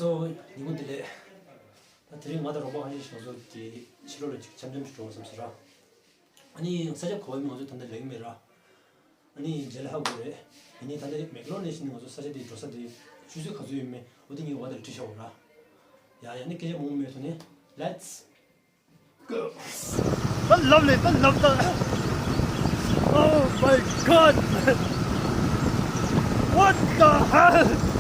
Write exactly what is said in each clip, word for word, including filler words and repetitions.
ཉིན་མོ་བདེ་ལེགས། ད་དེ་རིང་ང་དང་རོགས་པ་ཧ་ཅང་ཞིག་ང་ཚོ་དེ་ཕྱི་ལོགས་ལ་ཅིག་འཆམ་འཆམ་ཞིག་འགྲོ་བསམ་ཟེར་ར། ཨ་ནི་ས་ཆ་ག་བ་ཡིན་མིན་ང་ཚོ་ད་ལྟ་ལེན་གྱི་མེད་ར། ཨ་ནི་རྗེས་ལ་ཧ་གོ་རེད། ཨ་ནི་ད་ལྟ་མེག་ལོར་ནས་ཤི་ནི་ང་ཚོ་ས་ཆ་དེ་འགྲོ་ས་དེ་ཆུ་ཚོད་ག་ཚོད་ཡོད་མེད་འོ་དེ་ངས་འོག་དེར་བྲིས་བཞག་ཡོད་ར། ཡ་ཡ་ནི་སྐད་ཆ་མང་པོ་མེད་དོ་ནི། Let's go. The lovely, the love, the, oh my God. What the hell?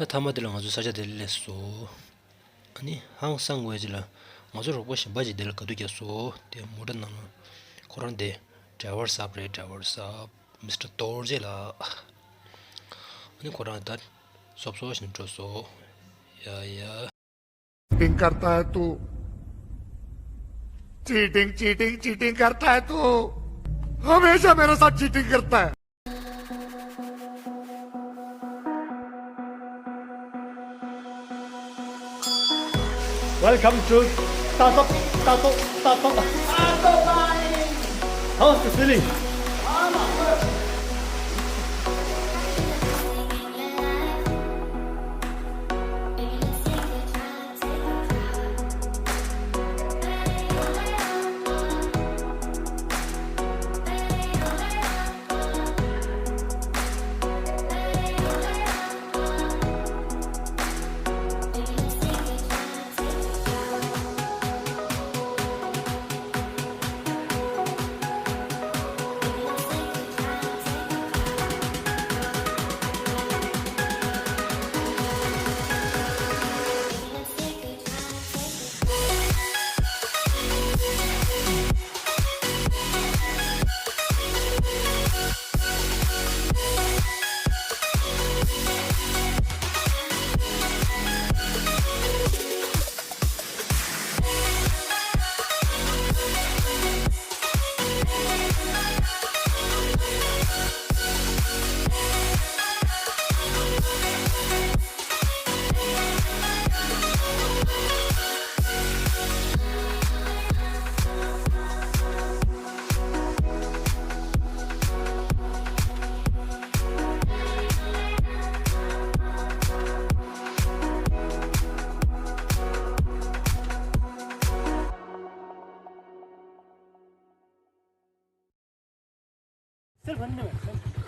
ད་མཐའ་མ་དེ་ལ་ང་ཚོ་ས་ཆ་དེ་ལ་སླེབས་སོང་། ཨ་ནི་ཧང་སང་དགོས་ཅི་ལ། ང་ཚོ་རོགས་པ་གཞན་པ་ཅིག་དེ་ལ་ག་དུས་རྒྱག་སོང་། དེ་མོ་ཊ་ནང་ལ་ཁོ་རང་དེ་ཌ་རའི་ཝར་གསར་པ་རེད། ཌ་རའི་ཝར་གསར་པ་མི་སི་ཊར་རྡོ་རྗེ་ལགས། ཨ་ནི་ཁོ་རང་ད་སོབ་སོབ་བཞིན་འགྲོ་སོང་། ཡ་ཡ། चीटिंग करता है तू। Cheating, cheating, cheating करता है तू। हमेशा मेरे साथ चीटिंग करता है। Welcome to Tato, Tato, Tato. How's the feeling?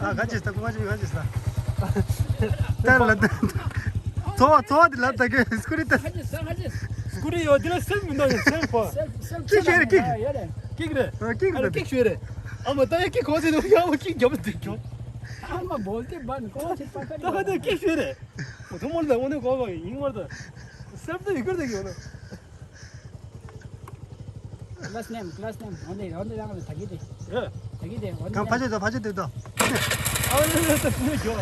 ཨ་ག་ཅི་ས་ག་ཅི་ག་ཅི་ས། ད་ལ་ད། ཚོ་བ་ཚོ་བ་དེ་ལ་ད་གི་སྐུ་རི་ད། སྐུ་རི་ཡོད་དེ་ལ་སེམས་མི་འདུག་ཡ་སེམས་པོ། ཀིག་ཤོད་རེ་ཀིག་ཀིག་རེད། ཨ་ཀིག་རེད། ཨ་ཀིག་ཤོད་རེད། ཨ་མ་ད་ཡ་ཀིག་གོ་ཚེ་འདུག་ཡ་མ་ཀིག་རྒྱབ་འདུག་ཀྱོ། ཨ་མ་བོལ་ཏེ་བན་གོ་ཚེ་པ་ཀ་ད་ག་ད་ཀིག་ཤོད་རེད། ཐུ་མོ་ལ་འོ་ནི་གོ་གོ་ཡིན་མ་ད། སེམས་ད་ཡི་གུར་ད་གི་ཡོད་ན། Class name, class name. Onde, onde vamos a Tagite. ཨེ། Tagite, onde? Ka phaje do, phaje do do. ཨ་ལེ་ལེ་ད་ནི་ཇོ།